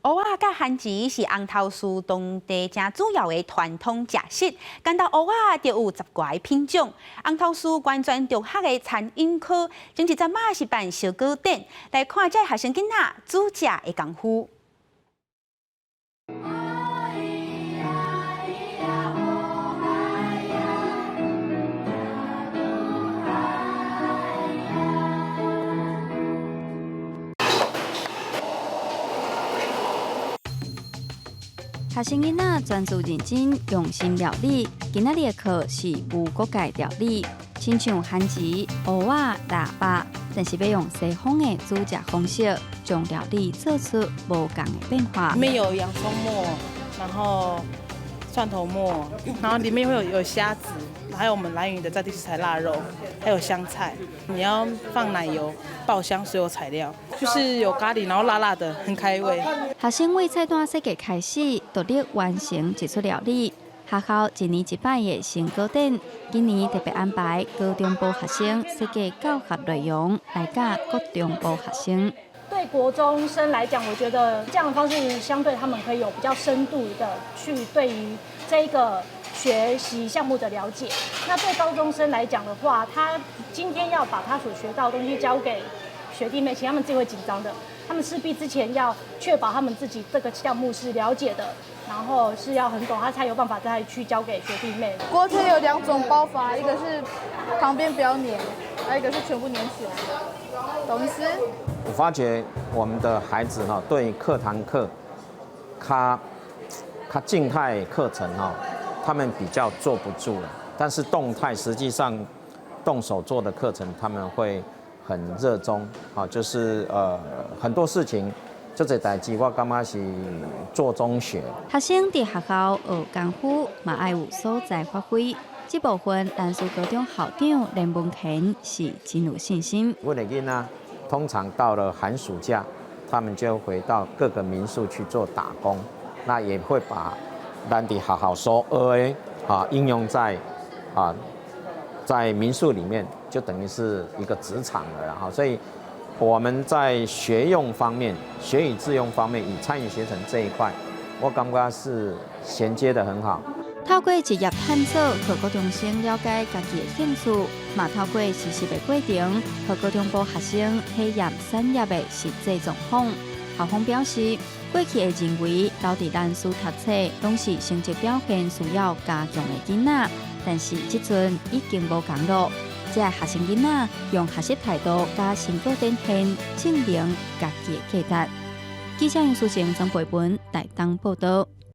芋仔佮番薯是紅頭嶼當地誠主要的傳統食食，單單芋仔就有十外個品種。紅頭嶼完全中學的餐飲科，前一陣仔是辦燒糕典，來看這學生囡仔煮食的功夫。學生囡仔專注認真，用心料理。今仔日的課是無國界料理，親像番薯、芋仔、臘肉，但是欲用西方的煮食方式，將料理做出無仝的變化。裡面有洋蔥末，然後蒜頭末，然後裡面會有蝦子，還有我們蘭嶼的在地食材臘肉，還有香菜。你要放奶油爆香所有材料，就是有咖喱，然後辣辣的，很開胃。學生為菜單設計開始，獨立完成一出料理。學校一年一擺的成果展，今年特別安排高中部學生設計教學內容，來教國中部學生。對國中生來講，我覺得這樣的方式相對他們可以有比較深度的去對於這個學習項目的了解。那對高中生來講的話，他今天要把他所學到的東西教給學弟妹，其實他們自己會緊張的。他們勢必之前要確保他們自己這個項目是了解的，然後是要很懂，他才有辦法再去教給學弟妹。鍋貼有兩種包法，一個是旁邊不要粘，還有一個是全部粘起來。懂意思？我發覺我們的孩子哈，對課堂課，較較靜態課程哈，他們比較坐不住了。但是動態實際上動手做的課程，他們會很熱衷。啊，就是很多事情，這個代誌我感覺是做中學。學生佇學校學功夫，嘛愛有所在發揮。這部分，蘭嶼高中校長連文乾是真有信心。阮的囡仔通常到了寒暑假，他們就回到各個民宿去做打工，那也會把咱佇學校所學的啊應用在民宿裡面，就等於是一個職場了哈。所以我們在學用方面、學以致用方面，與參與學程這一塊，我感覺是銜接得很好。透過職業探索，予高中生了解家己的興趣，嘛透過實習的過程，予高中部學生體驗產業的實際狀況。校方表示，過去會認為留佇蘭嶼讀冊，攏是成績表現需要加強的囡仔，但是這陣已經無仝囉。這學生囡仔用學習態度佮成果展現，證明家己的價值。記者楊淑靜、曾培文台東報道。